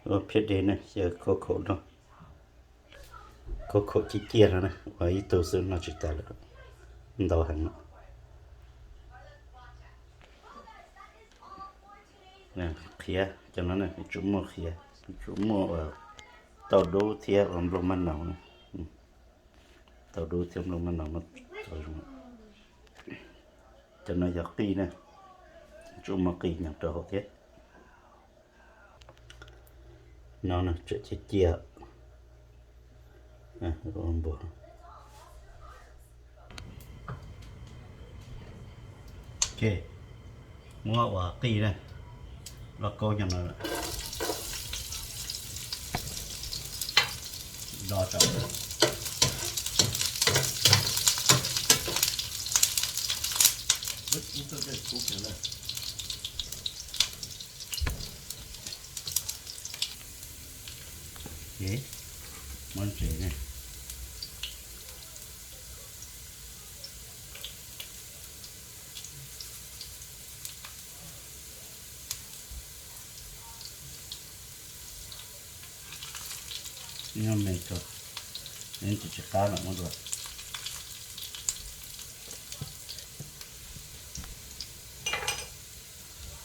Ua phiab dej ne, xyaw khaub khaum no, khaub khaum ciaj ciaj no na, ua ib tug xwb no tsis tas lawm, ntau heev no. Qhiav cov no ne, tsuas muaj qhiav, tsuas muaj ua tauj dub thiab ua nplooj mab noog na. Tauj dub thiab nplooj mab noog no. Cov no yog qij na, tsuas muaj qij nyob rau hauv thiab. No tseem cia cia. Muab ua qij na, lauj kaub cov no do tsam muab ntsev ne. Nyob me tso, nyob tsis tsis qab no muab dua.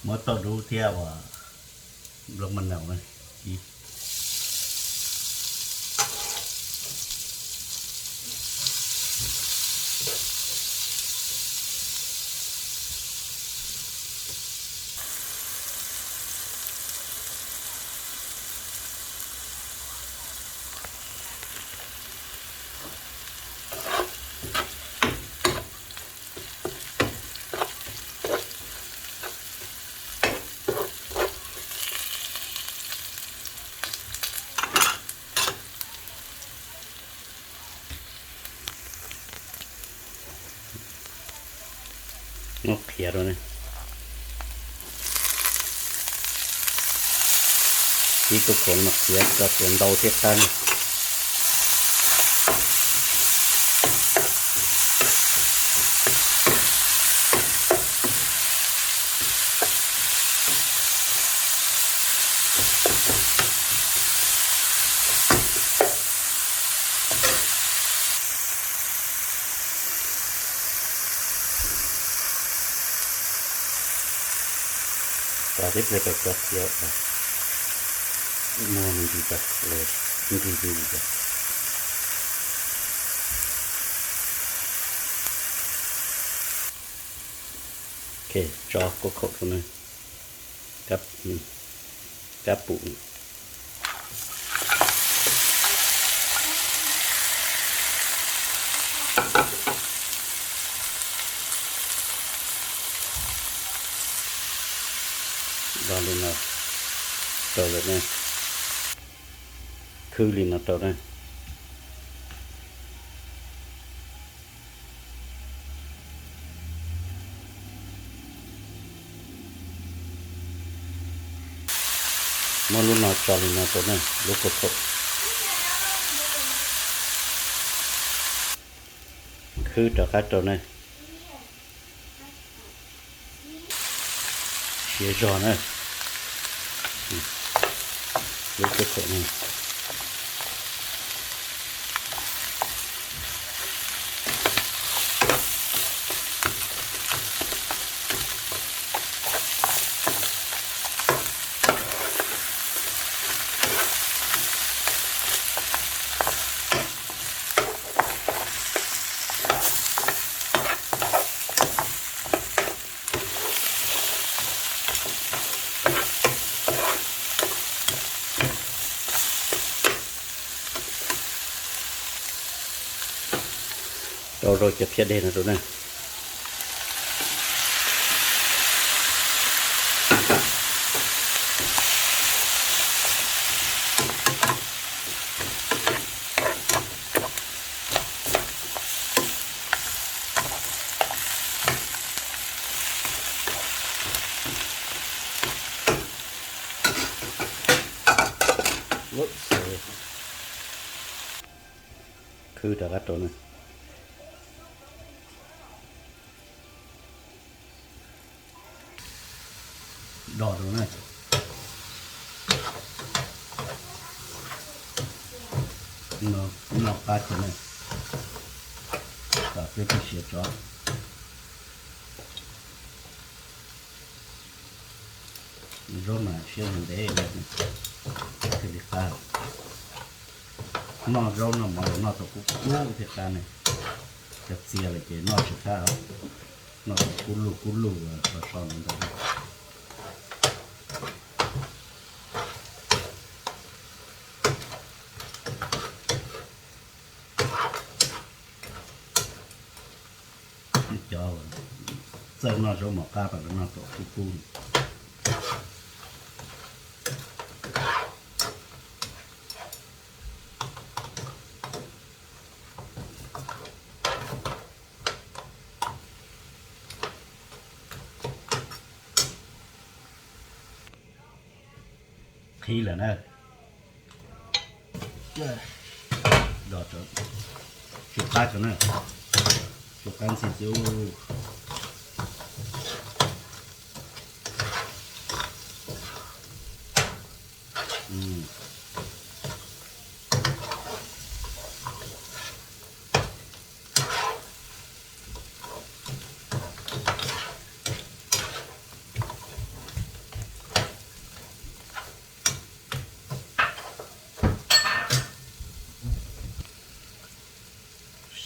Muab tauj dub thiab ua nplooj mab noog na. Muab qhiav rau ne. Ib tug khoom no qhiav tau ntau thiab qab ne. Tib pliag rau cov qhiav muag me ntsis tag, me ntsis ntsis tag. Ok, tso khaub khaum rau na, kab pum. Do li no rau lawm ne, khwb li no rau na. Muab lub no tso li no rau na, lub khaub khaum. Khwb rov qab rau na. Siav zog na. Lub khaub khaum no. Rau rau cov phiab dej no rau na. Khwb rov qab rau na. Do rau na. Noj qab tso na, kom peb tug siav tso. Zaub mas siab ntev ntev, thiaj li qab. Noj zaub noj mov los noj thaum kub kub thiaj qab ne. Cov txias lawm ces noj tsis qab, noj thaum kub lug kub lug so so no ntag. Cov txawj noj zaub mov qab mas lawv noj thaum kub kub. Qhib lawm na. Tso qab tso na, tso qab ntxhi xwb.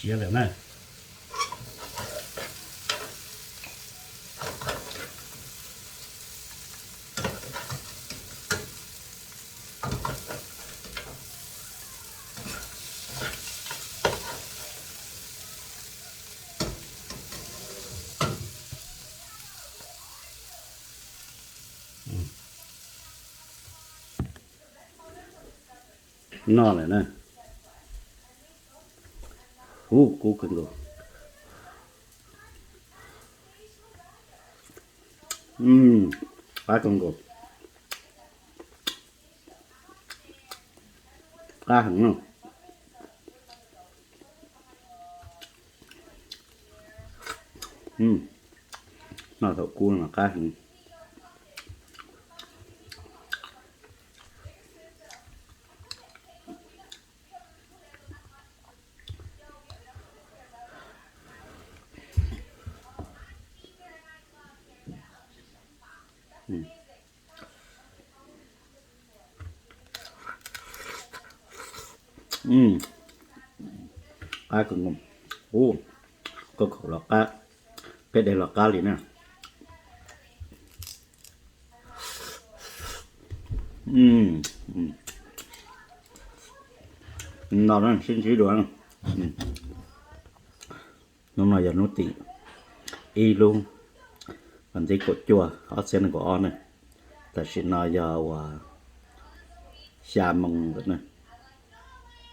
Siav lawm na. Noj lawm na. Ub, kub kawg nkaus. Qab kawg nkaus. Qab heev na. Noj thaum kub mas qab heev. Qab kawg nkaus. Ub, kawg nkaus los qab, peb de los qab li na. No sib ntsib dua. Hnub no yog hnub tim ib lub vas thib kaum cuaj ob txhiab nees nkaum ob na. Tam sim no yog uas xya moo lawm na.